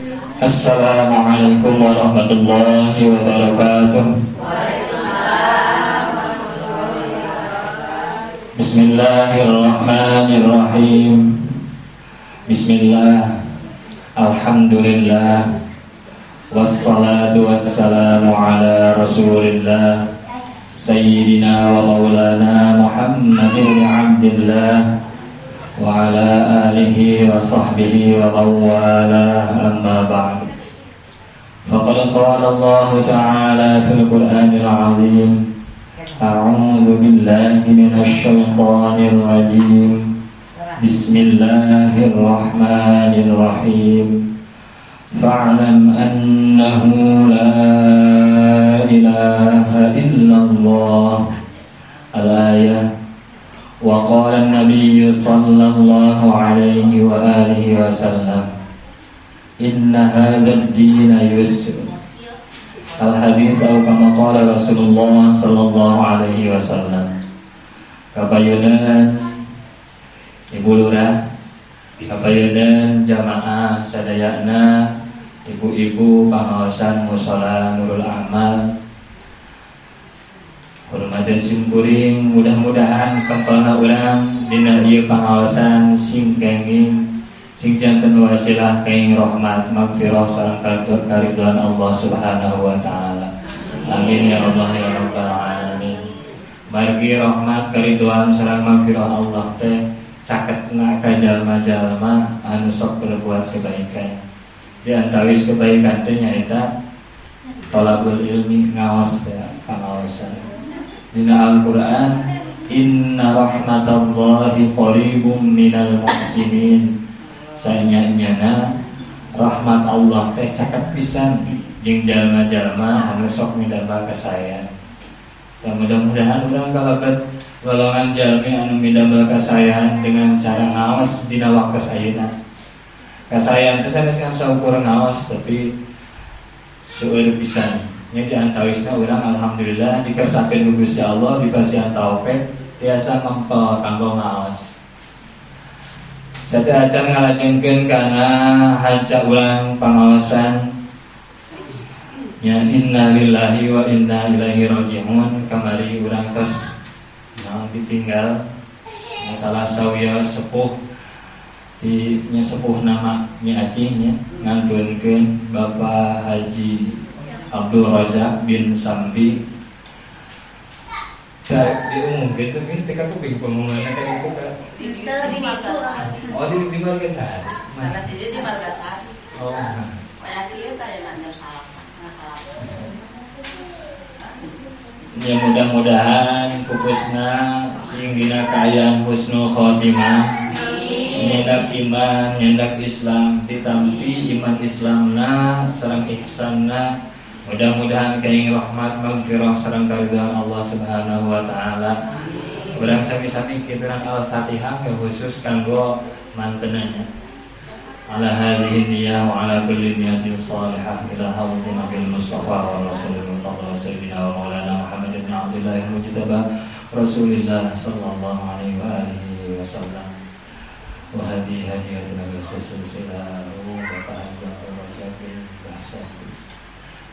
Assalamualaikum warahmatullahi wabarakatuh. Bismillahirrahmanirrahim. Bismillah, alhamdulillah, wassalatu wassalamu ala rasulillah sayyidina wa maulana Muhammadin abdillah wa ala alihi wa sahbihi wa mawalah, amma ba'd. Faqad qala Allah ta'ala fil Qur'anil 'azim, a'udzu billahi minasy syaithanir rajim. Bismillahirrahmanirrahim. Fa'lam annahu la ilaha illallah. Al-ayah. Wa qala an-nabiy sallallahu alaihi wa alihi wasallam, inna hadzal dina yusr. Al-hadis atau kama qala Rasulullah sallallahu alaihi wasallam. Kabayunan Ibu Lurah, kabayunan jamaah sadayana, ibu-ibu pangaosan musala Nurul Amal, hormatan simkuring, mudah-mudahan kempelna urang dina ieu pangaosan sing kenging sing janten wasilah kenging rahmat magfirah sareng karidhoan Allah Subhanahu wa taala. Amin ya Allah ya rabbal alamin. Margi rahmat karidhoan sareng magfirah Allah teh caketna ka jalma-jalma anu sok berbuat kebaikan. Di antawis kebaikan teh nyaeta thalabul ilmi, ngaos teh pangaosan. Dina Al-Qur'an, inna rahmatallahi qaribum minal muhsinin. Saenya-enyana rahmat Allah teh caket pisan jeung jalma-jalma anu sok midamel kasaean. Dan mudah-mudahan urang kalebet golongan jalmi anu midamel kasaean dengan cara ngaos dina waktu ayeuna. Kasaean teh sanes ngan saukur ngaos tapi seueur pisan. Nya di antawisna urang alhamdulillah dikersakeun ku Gusti Allah dipasihan taufik tiasa mempel kanggo ngaos. Sateu acan ngalajengkeun kana hanca urang pangaosan nya inna lillahi wa inna ilaihi raji'un. Kamari urang tos nah, ditinggal masalah sawiya sepuh di nya sepuh nama Nyi Acih nya ngantunkeun Bapak Haji Abdul Razak bin Sambi. Tak diumumkeun teh teh kapuping pengumumanna kan itu kan. Di Margasari. Oh, di Margasari. Salah siji di Margasari. Oh. Kayak kieu teh aya salah. Ya mudah-mudahan pupusna sing dina kaayaan husnul khotimah. Nyendak iman, nyendak Islam, ditampi iman Islamna sareng ihsanna. Mudah-mudahan kaing rahmat magfirah sareng karidhoan Allah Subhanahu wa taala. Urang sami-sami kituran Al-Fatihah khusus kanggo mantenanya. Ala hadhihi niyyah wa ala kulli niyatin salihah ila hadratin Nabil Mustafa wa Rasulil Murtada sayyidina wa maulana Muhammad ibn Abdullah mujtaba Rasulillah sallallahu alaihi wa alihi wasallam. Wa hadhihi hadiyatuna bil khusus ila Bapak Haji Abdul Razak bin Bahsan.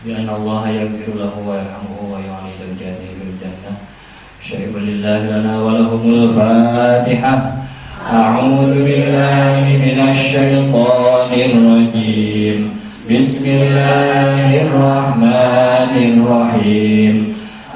Bi anna Allah yaghfiru lahu wa yarhamuhu wa yu'li darajatihi fil jannah. Syai'un lillahi lana wa lahumul Fatihah. A'udzu billahi minasy syaithanir rajim. Bismillahirrahmanirrahim.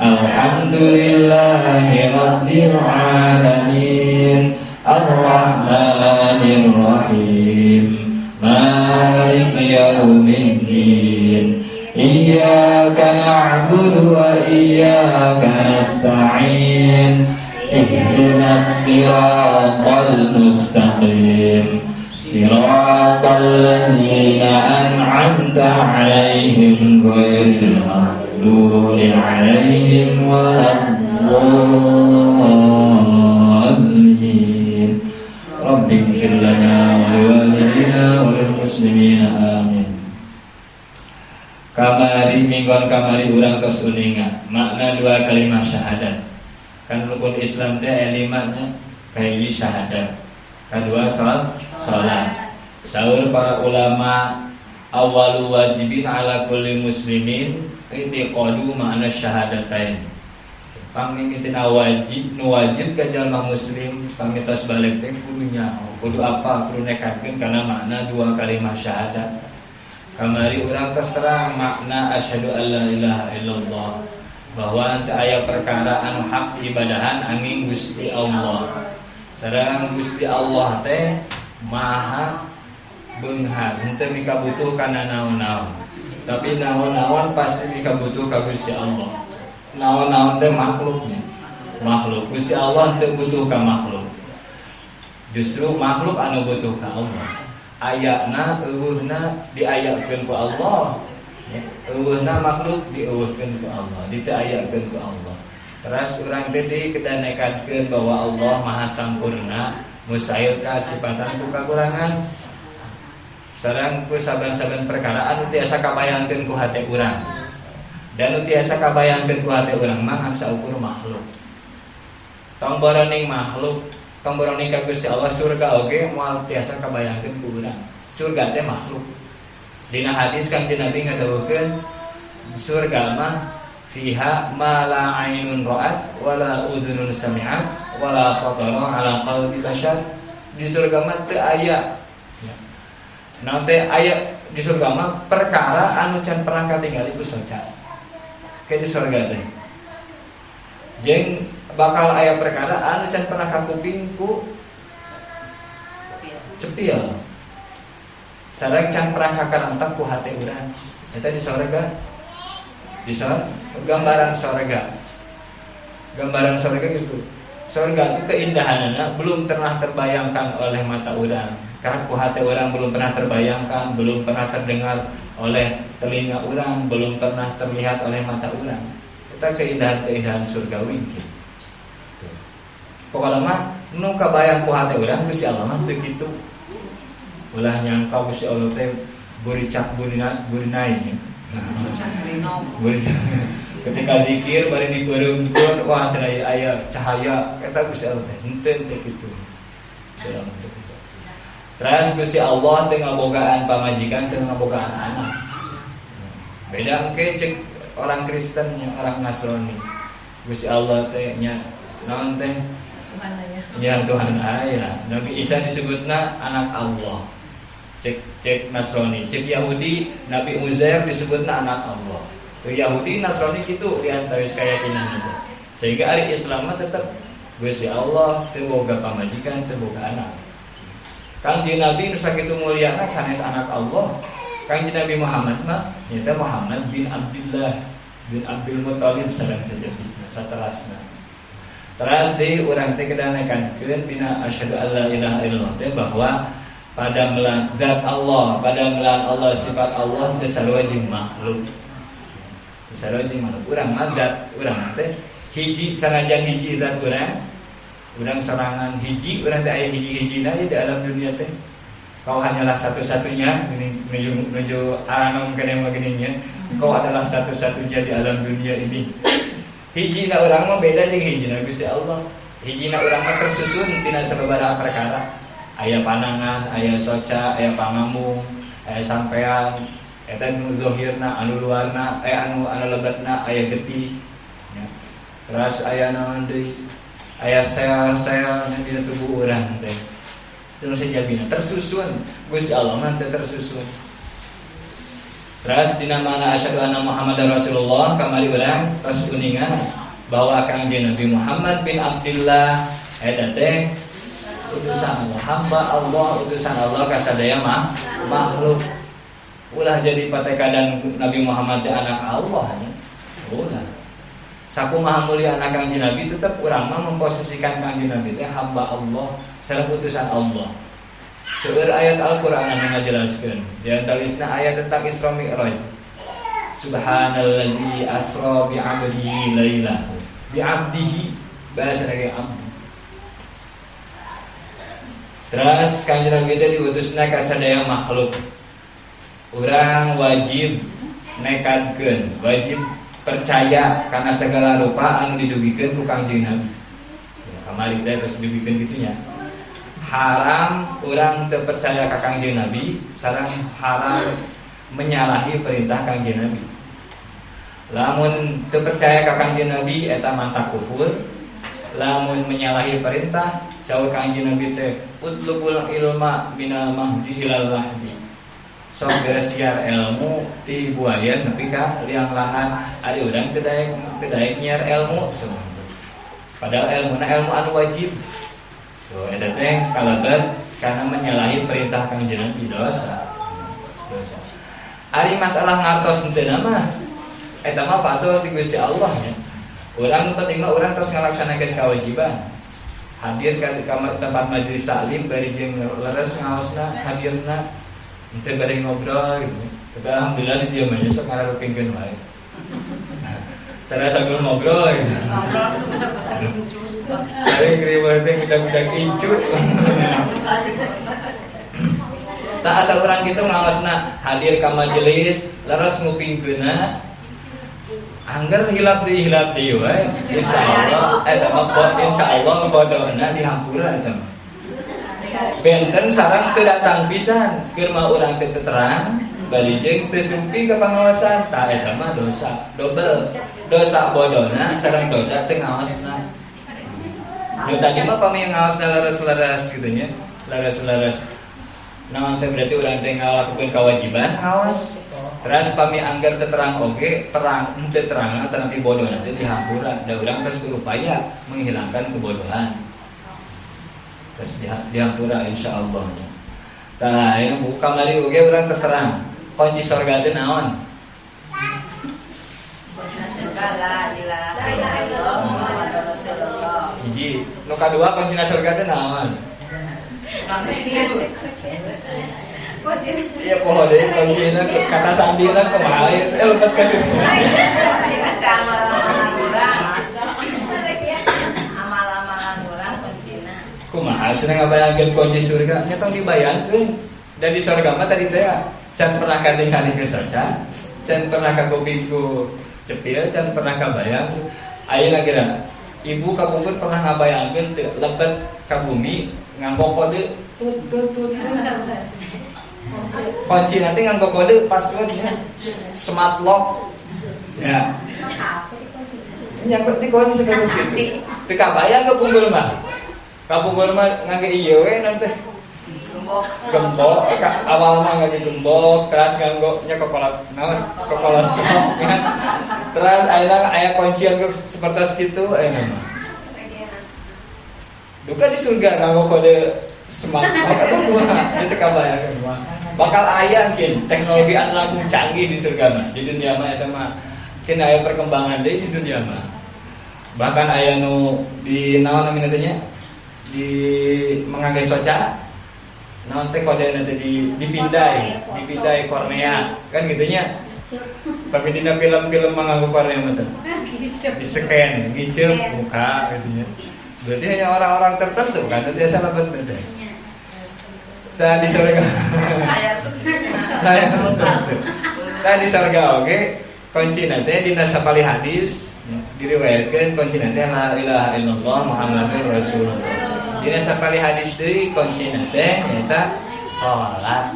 Alhamdulillahi rabbil alamin. Arrahmanir rahim. Maliki yaumiddin. Iyyaka na'budu wa iyyaka nasta'in. Ihdinas siratal mustaqim. Siratal ladzina an'amta 'alaihim ghairil maghdubi 'alaihim waladdallin. Rabbighfir lana wa liwalidina wa lil muslimina amin. Kamari minggon kamari urang tos uninga makna dua kalimat syahadat. Kan rukun Islam teh aya lima nya, kahiji syahadat, kadua salat. Saur para ulama Awalu wajibin ala kulli muslimin i'tiqadu ma'na syahadatain. Pangmimitina wajib nu wajib ka jalma muslim pamitos balik teh kudu nyaho, kudu apa, kudu nekadkeun kana makna dua kalimat syahadat. Kamari urang tos terang makna asyhadu alla ilaha illallah, bahwa teu aya perkara anu hak ibadahan angin Gusti Allah. Sareng Gusti Allah teh maha beunghar, henteu mikabutuh kana naon-naon. Tapi naon-naon pasti mikabutuh ka Gusti Allah. Naon-naon teh makhluknya. Makhluk Gusti Allah teu butuh ka makhluk. Justru makhluk anu butuh ka Allah. Ayatna eueuhna diayakeun ku Allah. Eueuhna makhluk dieueuhkeun ku Allah, diteu ku Allah. Teras urang teh kedah nekadkeun bahwa Allah Maha Sampurna, mustahil kasipatan ku kakurangan. Sareng ku saban-saban perkara anu tiasa kabayangkeun ku hate urang. Dan nu tiasa kabayangkeun ku hate urang mah ngan saukur makhluk. Tong boroning makhluk, tong boroning ka Gusti Allah surga oge moal tiasa kabayangkeun ku urang. Surga teh makhluk. Dina hadis Kanjeng Nabi ngadawuhkeun surga mah fiha ma la ainun ra'at wala udhunun sami'at wala khatara ala qalbi bashar. Di surga mah teu aya. Naon teh aya di surga mah perkara anu can pernah katingali ku soca. Ke di surga teh. Jeung bakal aya perkara anu can pernah kakuping ku cepil. Sareng can pernah kakarentek ku hate urang. Eta di surga. Di surga gambaran surga. Gambaran surga gitu. Surga itu keindahanana belum pernah terbayangkan oleh mata urang. Karena ku hate urang belum pernah terbayangkan, belum pernah terdengar oleh telinga urang, belum pernah terlihat oleh mata urang. Eta keindahan-keindahan surgawi gitu. Pokokna mah nu kabayang ku hate urang Gusti Allah mah teu kitu. Ulah nyangka Gusti Allah teh buricak burinai. Ketika zikir bari dipeureumpkeun wah cenah aya cahaya eta Gusti Allah teh henteu teh kitu. Gusti Allah teh kitu. Terus Gusti Allah teu ngabogaan pamajikan, teu ngabogaan anak. Beda engke cek orang Kristen nya orang Nasrani. Gusti Allah teh nya naon teh? Tuhan aya. Ya Tuhan aya. Nabi Isa disebutna anak Allah. Cek Nasrani, cek Yahudi Nabi Uzair disebutna anak Allah. Tuh Yahudi Nasrani gitu di antawis keyakinan itu. Sehingga ari Islam mah tetep Gusti Allah teu boga pamajikan, teu boga anak. Kangjeng Nabi nu sakitu mulyana sanes anak Allah. Kangjeng Nabi Muhammad mah nyaeta Muhammad bin Abdullah bin Abdul Muthalib sareng sajatina saterasna. Teras deui urang teh kedah nekankeun dina asyhadu alla ilaha illallah teh bahwa pada melan zat Allah, pada melan Allah sifat Allah teu sarua jeung makhluk. Teu sarua jeung makhluk. Urang mah zat urang teh hiji sanajan hiji zat urang, urang sorangan hiji, urang teh aya hiji-hijina di alam dunia teh. Kau hanyalah satu-satunya, menuju aranom kana mah geuning nya. Kau adalah satu-satunya di alam dunia ini. Hijina urang mah beda jeung hijina Gusti Allah. Hijina urang mah tersusun tina sababaraha perkara. Aya panangan, aya soca, aya pangamung, aya sampean, eta nu zahirna, anu luarna, aya anu lebetna, aya getih. Ya. Terus aya naon deui? Aya sel-sel nya dina tubuh urang teh. Terus sejabina tersusun. Gusti Allah mah teu tersusun. Terus dina mana asyhadu anna Muhammadar Rasulullah kamari urang tos uningan bahwa Kangjeng Nabi Muhammad bin Abdullah eta teh utusan Allah, hamba Allah, utusan Allah kasadaya mah makhluk. Ulah jadi patekadan Nabi Muhammad teh anak Allah nya. Ulah. Sakumaha mulia anak Kangjeng Nabi tetep urang mah memposisikan Kangjeng Nabi teh hamba Allah sareng utusan Allah. Seueur ayat Al-Qur'an anu ngajelaskeun. Di antawisna ayat tentang Isra Mi'raj. Subhanallazi asra bi 'abdihi laila. Bi 'abdihi bahasa lagi abdi. Terus Kanjeng Nabi teh diutusna ka sadaya makhluk. Urang wajib nekadkeun, wajib percaya karena segala rupa anu didugikeun ku Kangjeng Nabi. Ya, kamari teh terus didugikeun kitu nya. Haram urang teu percaya ka Kangjeng Nabi, sareng haram Menyalahi perintah Kangjeng Nabi. Lamun teu percaya ka Kangjeng Nabi eta mantap kufur. Lamun menyalahi perintah saur Kangjeng Nabi teh utlubul ilma minal mahdi ilal lahdi. Sok beres siar ilmu ti buayan nepi ka liang lahan. Ari urang teu daek nyiar ilmu semua. Padahal ilmuna ilmu anu wajib. Tuh eta teh kalebet karena menyalahi perintah Kangjeng Nabi dosa. Dosa. Ari masalah ngartos henteu mah eta mah patuh ti Gusti Allah nya. Urang nu penting mah urang tos ngalaksanakeun kewajiban. Hadir ka tempat majelis taklim bari jeung leres ngaosna hadirna henteu bari ngobrol gitu. Tapi alhamdulillah di dieu mah sok ngararupingkeun wae. Tara sambil ngobrol gitu. Ngobrol tuh budak-budak incu. Ari ngriweuh teh budak-budak incu. Tak asal urang kitu ngaosna hadir ka majelis leres ngupingkeunna angger hilap deui wae insyaallah eta mah insyaallah bodona dihampura eta mah. Benten sareng teu datang pisan keur mah urang teu terang bari jeung teu sumpi ka pangaosan tah eta mah dosa dobel dosa bodona sareng dosa teu ngaosna. Nu tadi mah pami ngaosna leres-leres kitu nya leres-leres naon teh berarti urang teh ngalakukeun kewajiban ngaos. Terus pami angger teu terang oge terang henteu terang tapi bodoh nanti dihampura da urang terus berupaya menghilangkan kebodohan. Terus dihampura insyaallah. Tah aya buku kamari oge urang terus terang. Kunci surga teh naon? Kunci surga la ilaha illallah Muhammadur Rasulullah. Hiji, nu kadua kuncina surga teh naon? Iya poho deui kuncina kata sandina kumaha ieu teh lempet ka situ. Kuncina teh amal-amalan urang. Amal-amalan urang kuncina. Kumaha cenah ngabayangkeun kunci surga nya tong dibayangkeun. Da di surga mah tadi teh can pernah katingali geus saca, can pernah kakuping ku cepil, can pernah kabayang. Ayeuna geura ibu kapungkur pernah ngabayangkeun teu lebet ka bumi nganggo kode tut tut tut tut. Kunci nanti nganggo kode passwordnya smart lock ya. Nyangkut di kunci seperti gitu. Teu kabayang kapungkur mah. Kapungkur mah ngangge ieu we nanti. Gembok. Gembok awal mah ngangge gembok, terus nganggo nya kepala naon? Kepala kan. Terus ayeuna aya kuncian seperti kitu ayeuna mah. Duka di surga nganggo kode smart lock atau kumaha? Itu kabayangkeun mah. Bakal aya mungkin teknologi anu langkung canggih di surga mah. Di dunia mah eta mah mungkin aya perkembangan deui di dunia mah. Bahkan aya nu di naon namina teh nya? Di mangangge soca naon teh kodena teh dipindai, dipindai kornea. Kan gitu nya. Tapi dina film-film manganggo kornea mah teh. Di-scan, ngiceup buka gitu nya. Berarti hanya orang-orang tertentu kan biasa lebet teh. Tah di surga. Tah di surga oge kuncina teh dina sapali hadis diriwayatkeun kuncina teh la ilaha illallah Muhammadur Rasulullah. Dina sapali hadis deui kuncina teh nyaeta salat.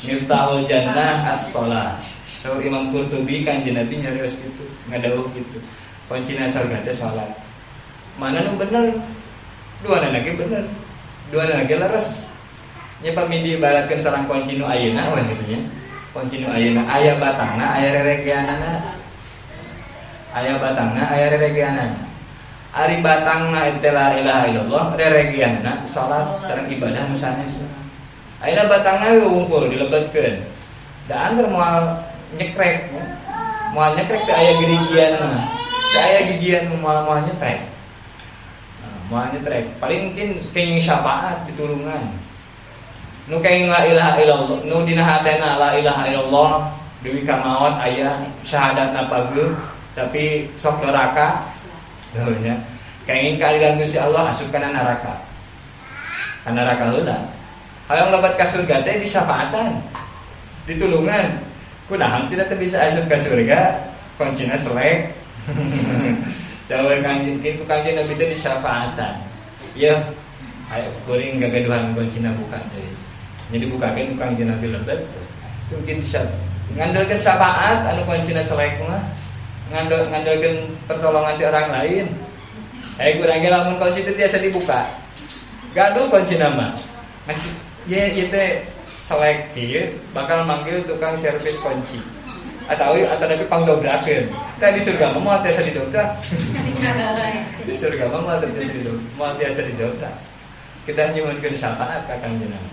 Miftahul jannah as-shalah. Saur Imam Qurtubi Kanjeng Nabi nyarios kitu, ngadawuh kitu. Kuncina surga teh salat. Mana nu bener? Dua lagi bener. Dua lagi leres. Nya pami diibaratkeun sareng kunci nu ayeuna we kitu nya. Kunci nu ayeuna aya batangna, aya reregeanana. Aya batangna, aya reregeanana. Ari batangna eta la ilaha illallah, reregeanana salat sareng ibadah nu sanes. Ayeuna batangna we wungkul dilebetkeun. Da angger moal nyekrek. Moal nyekrek teh aya girigian mah. Teh aya gigian moal nyetrek. Moal nyetrek. Paling mungkin kenging syafaat ditulungan. Nu kenging la ilaha illallah, nu dina hatena la ilaha illallah deui ka maot aya syahadatna pageuh tapi sok doraka. Heuh nya. Kenging keadilan Gusti Allah asup kana neraka. Ka neraka heula. Hayang lebet ka surga teh disyafaatan. Ditulungan. Kunaon cenah teh bisa asup ka surga? Kuncina selek. Saur kanjeng ku kanjeng Nabi teh disyafaatan. Yeuh, aya kuring gagaduhan kuncina buka deui. Jadi bukakeun ku kanjeng Nabi lebet. Mungkin bisa ngandalkeun syafaat anu kuncina selek mah, ngandalkeun pertolongan ti orang lain. Kurang ge lamun kunci teu tiasa dibuka. Gaduh kuncina mah. Ngan ye ieu teh selek kieu bakal manggil tukang servis kunci. Atau tapi pangdobrakeun. Teh di surga mah moal tiasa didobrak. Di surga mah moal tiasa didobrak, moal tiasa didobrak. Kedah nyuhunkeun syafaat ka Kangjeng Nabi.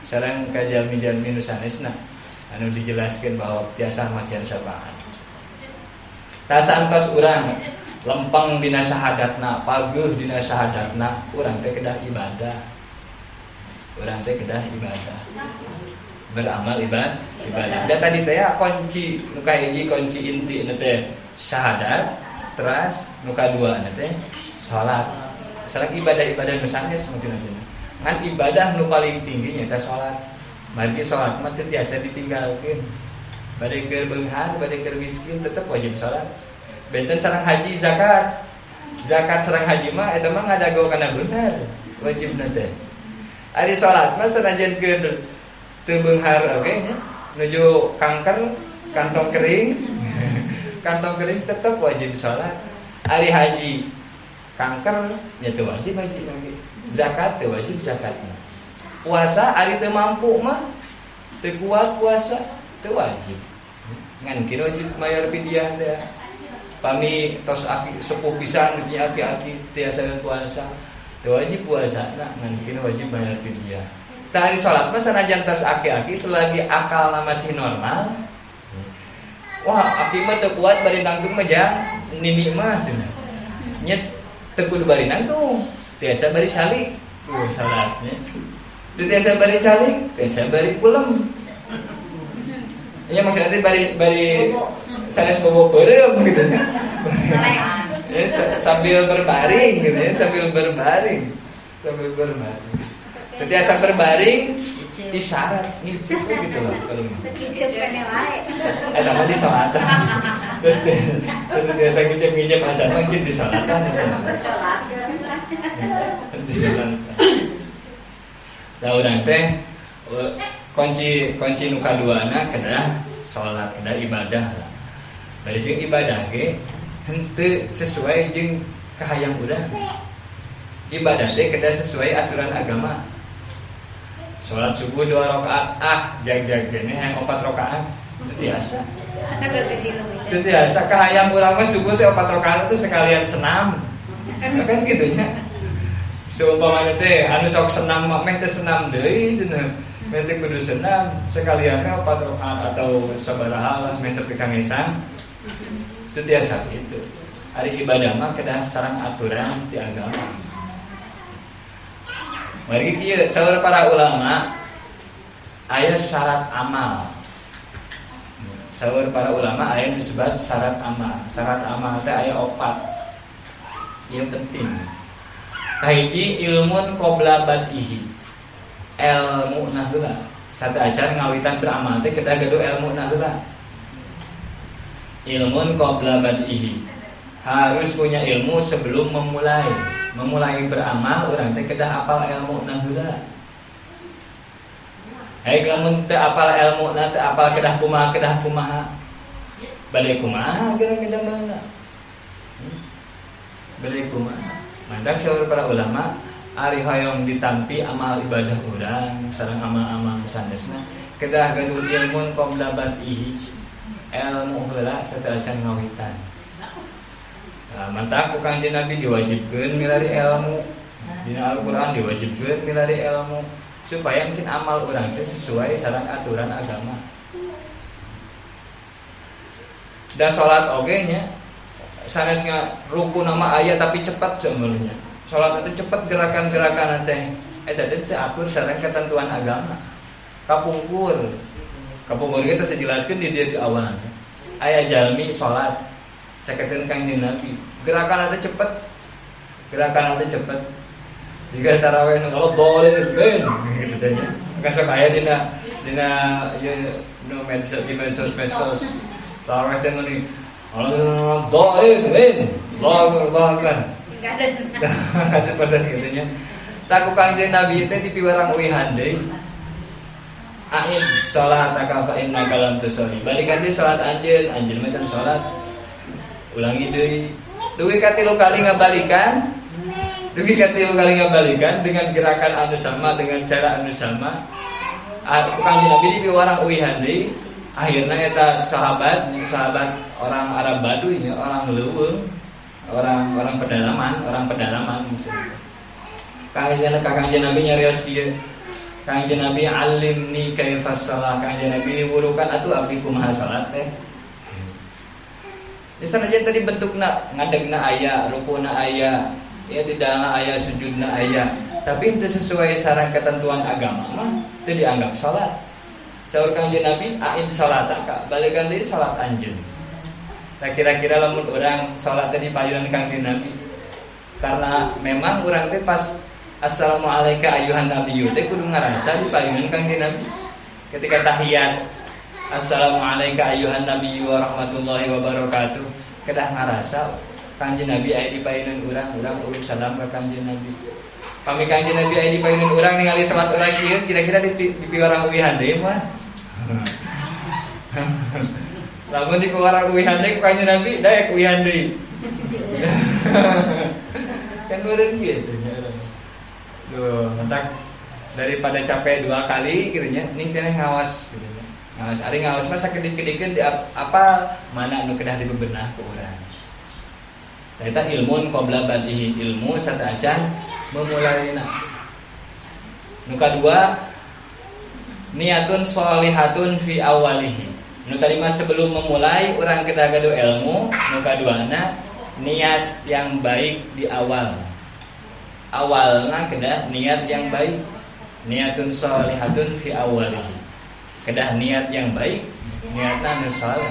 Sareng ka jalmi-jalmi nu sanesna anu dijelaskeun bahwa tiasa masihan syafaat. Tasa entos urang lempeng dina syahadatna, pageuh dina syahadatna, urang teh kedah ibadah. Urang teh kedah ibadah. Beramal ibadah. Da tadi teh ya kunci nu kahiji kunci inti na teh syahadat, teras nu kadua na teh salat. Sareng ibadah-ibadah nu sanes mungkin teh. Ngan ibadah nu paling tinggi nyaeta salat. Margi salat mah teu tiasa ditinggalkeun. Bade keur beunghar, bade keur miskin tetep wajib salat. Benten sareng haji zakat. Zakat sareng haji mah eta mah ngadago kana beunghar, wajibna teh. Ari salat mah sanajan keur teu beunghar oge nya, nuju kanker, kantong kering. Kantong kering tetep wajib salat. Ari haji kanker nya teu wajib haji lagi. Zakat teu wajib zakatna. Puasa ari teu mampu mah teu kuat puasa teu wajib. Ngan kira wajib mayar fidyah teh. Pami tos aki sepuh pisan nu aki-aki tiasa puasa teu wajib puasana ngan kira wajib bayar fidyah. Tah ari salat mah sanajan tos aki-aki selagi akalna masih normal. Wah, aki mah teu kuat bari nangtung mah jang nini mah cenah. Nya teu kudu bari nangtung, tiasa bari calik tuh salatnya. Teu tiasa bari calik, tiasa bari kulem. Iya maksudnya teh bari sanes bobo peureum gitu ya. Ya sambil berbaring gitu ya, sambil berbaring. Sambil berbaring. Tetiasa berbaring isyarat ngicip gitu loh paling. Ngicip kene wae. Eta mah di salatan. Terus biasa ngicip-ngicip azan mungkin di salatan. Di salatan. Lah urang teh kunci nu kaduana kedah salat, kedah ibadah lah. Bari jeung ibadah ge henteu sesuai jeung kahayang urang. Ibadah teh kedah sesuai aturan agama. Salat subuh 2 rakaat, jag-jag keneh yang 4 rakaat teu tiasa. Teu tiasa kahayang urang mah subuh teh 4 rakaat itu sekalian senam. Kan kitu nya. Seumpamana teh anu sok senam mah meh teh senam deui cenah. Meh teh kudu senam sekalian 4 rakaat atau sabaraha lah meh teh kangesan. Teu tiasa kitu. Ari ibadah mah kedah sareng aturan ti agama. Mari kieu saur para ulama aya syarat amal. Saur para ulama aya disebut syarat amal. Syarat amal teh aya 4. Ieu penting. Kahiji ilmun qabla badihi. Ilmu na heula. Sateuacan ngawitan beramal teh kedah gaduh ilmu na heula. Ilmun qabla badihi. Harus punya ilmu sebelum memulai. Memulai beramal urang teh kedah apal ilmu na heula. Haik lamun teu apal ilmu na teu apal kedah kumaha. Bade kumaha geura ngedamelna. Bade kumaha. Mantak saur para ulama ari hoyong ditampi amal ibadah urang sareng amal-amal sanesna kedah gaduh ilmun qabla badihi. Ilmu heula sateuacan ngawitan. Nah, mantak ku Kangjeng Nabi diwajibkeun milari ilmu. Dina Al-Qur'an diwajibkeun milari ilmu supaya mungkin amal urang teh sesuai sareng aturan agama. Da salat oge nya sanes rukun nama aya tapi cepat sebenarnya. Salat itu cepat gerakan-gerakan teh eta teh teu akur sareng ketentuan agama. Kapungkur. Kapungkur kita saya jelaskeun di dia di awal. Aya jalmi salat caketeun Kangjeng Nabi. Gerakan teh cepet. Gerakan teh cepet. Jika tarawih nu kalau boleh ben gitu teh nya. Kan sok aya dina ieu nu medsos di medsos. Tarawih teh meuni Allah boleh ben. Allah kan. Seperti gitu nya. Tak ku Kangjeng Nabi teh dipiwarang uihan deui. A'id salataka fa innaka lam tusalli. Balikan deui salat anjeun, anjeun mah can salat. Ulangi deui. Dugi ka 3 kali ngabalikan. Dugi ka 3 kali ngabalikan dengan gerakan anu sama, dengan cara anu sama. Ku Kanjeng Nabi dipiwarang uihan deui. Akhirna eta sahabat orang Arab Baduy nya, orang leuweung, orang pedalaman maksudnya. Kanjeng Nabi nyarios kieu. Kanjeng Nabi alimni kaifas shalah. Kanjeng Nabi wurukan atuh abdi kumaha salat teh. Di sanajan tadi bentukna ngadegna aya, rukuna aya, ya tidakna aya, sujudna aya, tapi itu sesuai sareng ketentuan agama mah teu dianggap salat. Saur Kanjeng Nabi a'id salataka, balikan deui salat anjeun. Tah kira-kira lamun urang salat teh di payunan Kanjeng Nabi. Karena memang urang teh pas assalamualaikum ayuhan nabiyyu teh kudu ngarasa di payunan Kanjeng Nabi. Ketika tahiyat assalamualaikum ayuhan nabiyyu wa rahmatullahi wabarakatuh, kedah ngarasa Kanjeng Nabi aya di payunan urang, urang uluk salam ka Kanjeng Nabi. Pami Kanjeng Nabi aya di payunan urang ningali salat urang ieu kira-kira di piwarang uihan deui mah. Lamun di piwarang uihan deui ku Kanjeng Nabi daek uihan deui. Kan meureun kitu nya. Duh, mentak daripada capek 2 kali gitu nya, ning keneh ngawas gitu nya. Ngawas ari ngawas mah sakedik-kedikeun di apa mana anu kedah dibebenah ku urang. Eta ilmun qabla badihi, ilmu sataacan memulaina. Nu kadua niatun sholihatun fi awalihi. Nu tadi mah sebelum memulai urang kedah gaduh ilmu, nu kaduana niat yang baik di awal. Awalna kedah niat yang baik. Niatun sholihatun fi awalihi. Kedah niat yang baik, niatna nu saleh.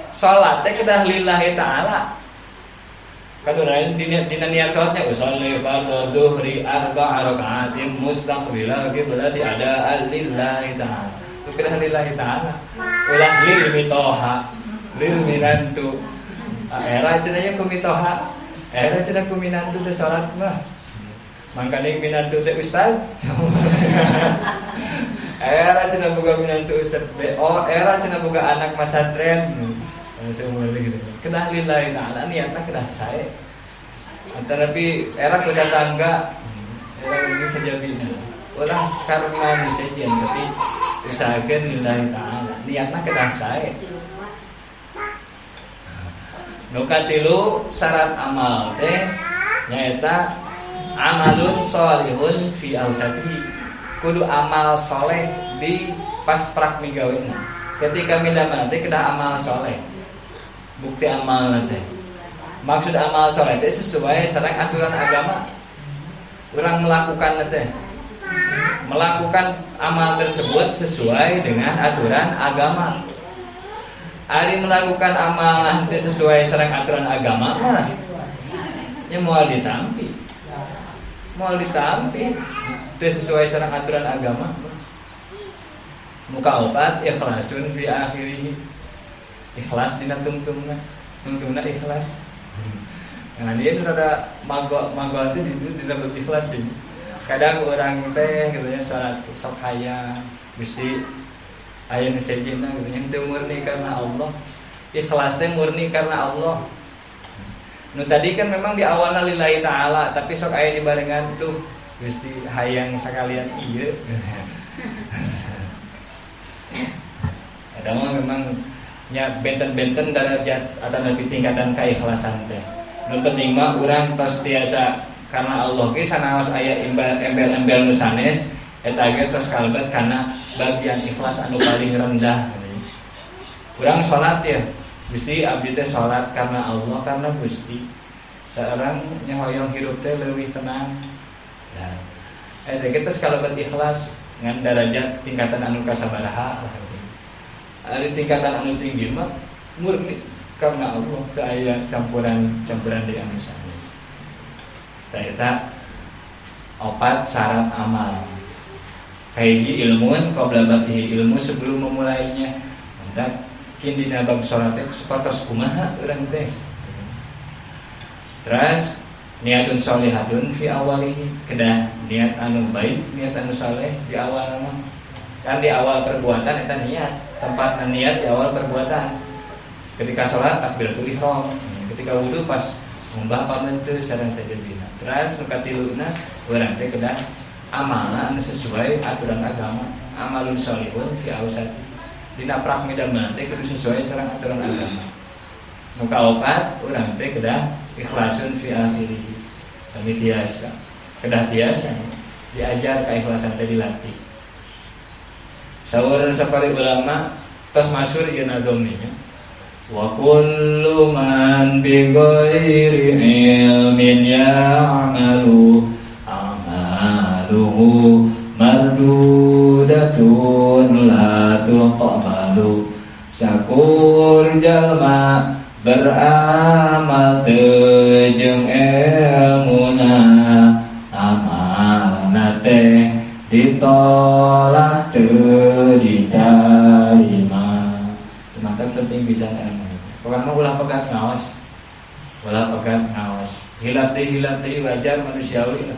Salat teh kedah lillahi ta'ala. Kan urang dina niat salatnya usolli fardhu dhuhri arba'a raka'atin mustaqbilal qiblati ada'an lillahi ta'ala. Itu kedah lillahi ta'ala. Ulah lil mitoha, lil minantu. Era cenah nya ku mitoha, era cenah ku minantu teh salat mah. Mangkaning minantu teh ustaz. Era cenah boga minantu ustaz. Oh, era cenah boga anak masantren. Semua gitu. Kedah lillahi ta'ala niatna kedah sae. Tapi era ku tetangga, era ini sejabina. Ulah karena nu sejen tapi usahakeun lillahi ta'ala. Niatna kedah sae. Nu katilu syarat amal teh nyaeta amalun sholihun fi ausatihi. Kudu amal soleh di pas prak migawena. Ketika midamel teh kedah amal soleh. Bukti amal teh. Maksud amal soleh teh sesuai sareng aturan agama. Urang melakukan teh. Melakukan amal tersebut sesuai dengan aturan agama. Ari melakukan amal nanti sesuai sareng aturan agama mah nya moal ditampi. Moal ditampi teu sesuai sareng aturan agama. Muka opat ikhlasun fi akhirih. Ikhlas dina tungtungna. Tungtungna ikhlas. Nah, dia rada magol teh di dalam ikhlas sih. Kadang orang teh gitu nya salat sok hayang mesti aya nu sejena gitu nya teu murni karena Allah. Ikhlas teh murni karena Allah. Nu tadi kan memang di awalna lillahi ta'ala, tapi sok aya dibarengan duh Gusti hayang sakalian ieu. Eta mah memang nya benten-benten darajat atau tingkatan keikhlasan teh. Nu penting mah urang tos tiasa karena Allah ge sanaos aya embel-embel nu sanes eta ge tos kalebet kana bagian ikhlas anu paling rendah. Urang salat ya, Gusti abdi teh salat karena Allah, karena Gusti. Seorang nya hoyong hirup teh leuwih tenang. Nah, eta ge tos kalebet ikhlas ngan darajat tingkatan anu kasabaraha lah. Ari tingkatan anu tinggi mah murni karena Allah teu aya campuran-campuran deui anu sanes. Tah eta opat syarat amal. Kahiji ilmun qabla badhi, ilmu sebelum memulainya. Mantap kin dina bab salat teh sapertos kumaha urang teh. Terus niatun sholihatun fi awalihi, kedah niat anu baik, niat anu saleh di awal mah. Kan di awal perbuatan eta niat, tempat niat di awal perbuatan. Ketika sholat takbiratul ihram, ketika wudu pas ngumbah pamentu sareng sajabina. Terus nu katiluna urang teh kedah amalna anu sesuai aturan agama, amalun sholihun fi ausati. Dina prak midamel teh kudu sesuai sareng aturan agama. Nu kaopat urang teh kedah ikhlasun fi akhirih. Kami tiasa, kedah tiasa diajar keikhlasan teh dilatih. Saur sapari ulama tos masyhur ieu nadomnya. Wa kullu man bi ghairi ilmin ya'malu amaluhu mardudatun la tuqbalu. Sakur jalma beramal teu jeung elmuna, amalna teh ditolak teu diterima. Teman-teman penting bisa ilmu. Pokoknya mah ulah pegat ngaos. Ulah pegat ngaos. Hilap deui wajar manusiawi lah.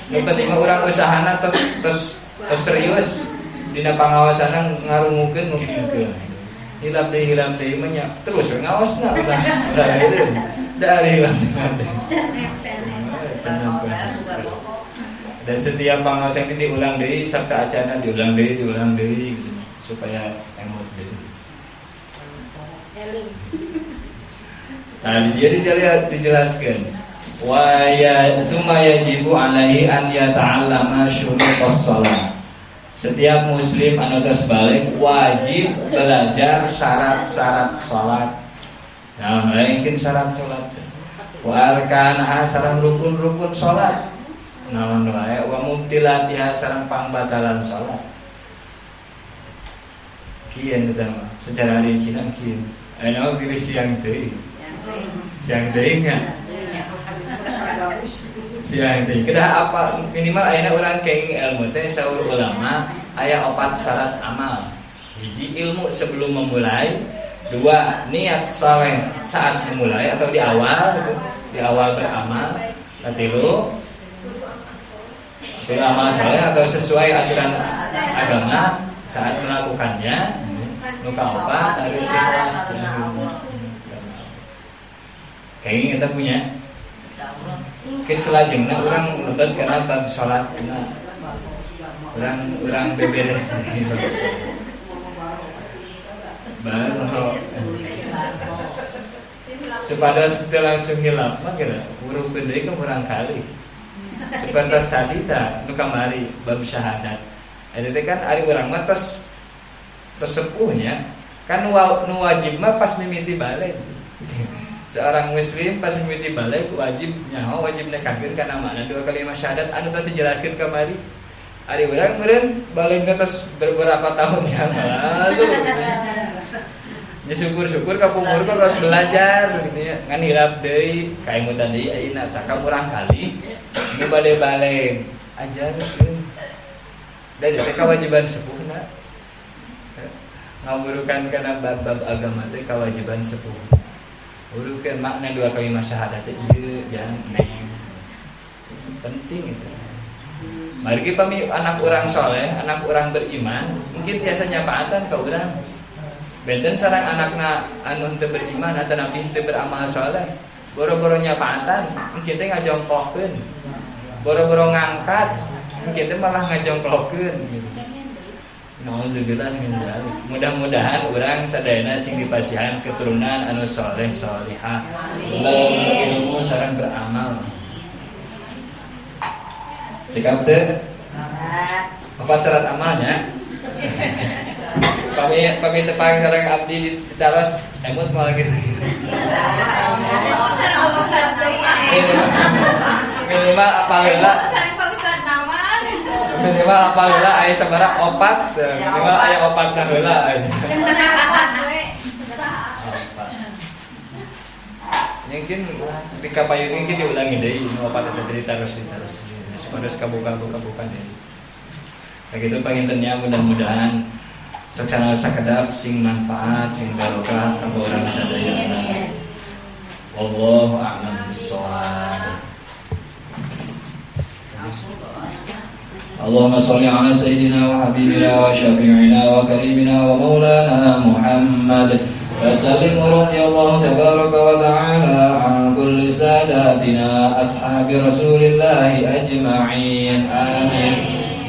Yang penting mah urang usahana tos tos tos serius dina pangaosanna ngarungukeun ngupingkeun. Hilap deui mah nya terus we ngaosna ulah ulah deui. Dari hilap deui. Dan setiap pangaosan itu diulang deui, sabta acana diulang deui gitu, supaya emut deui. Tadi jadi dijelaskan wa ya summa yajibu alaihi an yata'allama syurutas shalah. Setiap muslim anu tos balig wajib belajar syarat-syarat salat. Nah, mungkin syarat salat. Wa arkanha sareng rukun-rukun salat. Naon wae wa mubtilatiha sareng pangbatalan salat. Kieu eta mah secara rincina kieu. Ayeuna pilih siang teuing. Siang teuing nya. Siang teuing. Kedah apa minimal ayeuna urang kenging ilmu teh saur ulama aya 4 syarat amal. Hiji ilmu sebelum memulai, 2 niat saleh saat memulai atau di awal gitu, di awal beramal, 3 amal saleh atau sesuai aturan agama saat melakukannya. Nu kaopat harus ikhlas. Kayaknya kita punya. Mungkin selajengna urang lebet karena bab salat urang beberes bab salat. Baru supados teu langsung hilap mah geura hurufkeun deui ka murang kali. Seperti tadi ta nu kamari bab syahadat. Eta teh kan ari urang mah tos sepuhnya kan nu wajib mah pas mimiti baleg. Seorang muslim pas mimiti baleg wajib nyaho wajib nekakeun kana makna dua kalimat syahadat anu tos dijelaskeun kamari. Ari urang meureun balegna tos beberapa tahun yang lalu gitu. Ya syukur-syukur ka pumur kan harus belajar gitu ya. Ngan hilap deui kaemutan deui ayeuna tah ka murang kali nu bade baleg ajarkeun. Da teh kewajiban sepuhna. Ngaburukan kana bab-bab agama teh kewajiban sepuh. Urukeun makna dua kalimat syahadat teh ieu jangan neng. Penting itu. Margi pami anak urang soleh, anak urang beriman, mungkin tiasa nyapaatan ka urang. Benten sareng anakna anu henteu beriman atanapi henteu beramal soleh, boro-boro nyapaatan, mungkin teh ngajongklokeun. Boro-boro ngangkat, mungkin teh malah ngajongklokeun gitu. Nauzubillah min dzalik. Mudah-mudahan urang sadayana sing dipasihan keturunan anu soleh solihah, ilmu sareng beramal. Cekap teh? Opat syarat amalnya. Pami tepang sareng abdi ditaros emut moal gitu. Minimal apal heula. Minimal apal heula aya sabaraha opat, minimal aya opat na heula. Mungkin di kapayun mungkin diulangi deui nu opat eta ditaros ditaros. Supados kabuka-buka deui. Kayak gitu pangintennya mudah-mudahan saksana sakedap sing manfaat sing barokah kanggo urang sadaya. Wallahu a'lam bissawab. اللهم صل على سيدنا وحبيبنا وشفيعنا وكريمنا ومولانا محمد وسلم. رضي الله تبارك وتعالى عن كل ساداتنا أصحاب رسول الله أجمعين. آمين.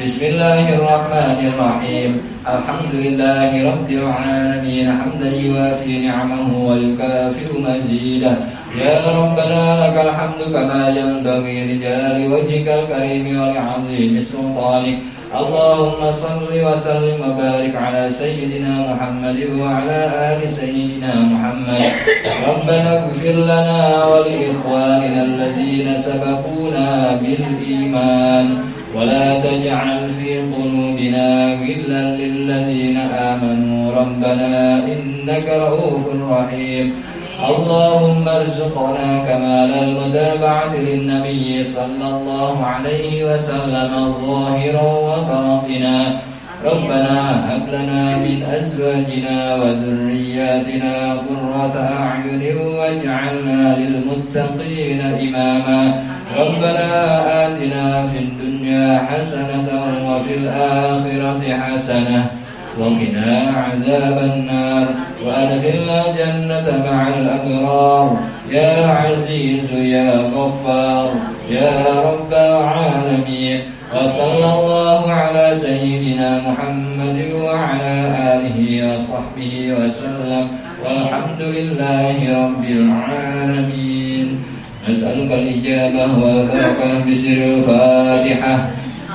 بسم الله الرحمن الرحيم. الحمد لله رب العالمين حمدا يوافي نعمه ويكافئ مزيده. يا ربنا لك الحمد كما ينبغي لجلال وجهك الكريم ولعظيم سلطانك. اللهم صل وسلم وبارك على سيدنا محمد وعلى آل سيدنا محمد. ربنا اغفر لنا ولإخواننا الذين سبقونا بالإيمان ولا تجعل في قلوبنا غلا للذين آمنوا ربنا إنك رؤوف رحيم. اللهم ارزقنا كمال المتابعة للنبي صلى الله عليه وسلم ظاهرا وباطنا. ربنا هب لنا من أزواجنا وذرياتنا قرة أعين واجعلنا للمتقين إماما. ربنا آتنا في الدنيا حسنة وفي الآخرة حسنة وقنا عذاب النار وأدخلنا الجنة مع الأبرار يا عزيز يا غفار يا رب العالمين. وصلى الله على سيدنا محمد وعلى آله وصحبه وسلم والحمد لله رب العالمين. نسألك الإجابة والبركة بسر الفاتحة.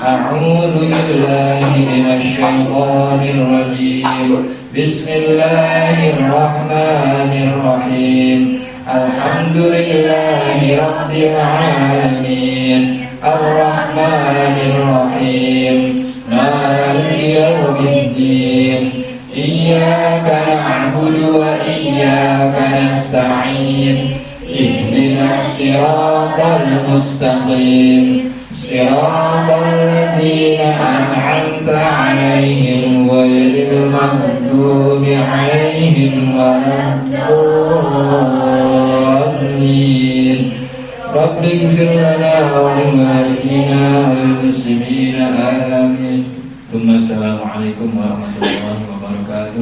أعوذ بالله من الشيطان الرجيم. بسم الله الرحمن الرحيم. الحمد لله رب العالمين الرحمن الرحيم مالك يوم الدين إياك نعبد وإياك نستعين اهدنا الصراط المستقيم صراط الذين أنعمت عليهم غير المغضوب عليهم ولا الضالين. رب اغفر لنا ولوالدينا وللمسلمين آمين. ثم السلام عليكم ورحمة الله وبركاته.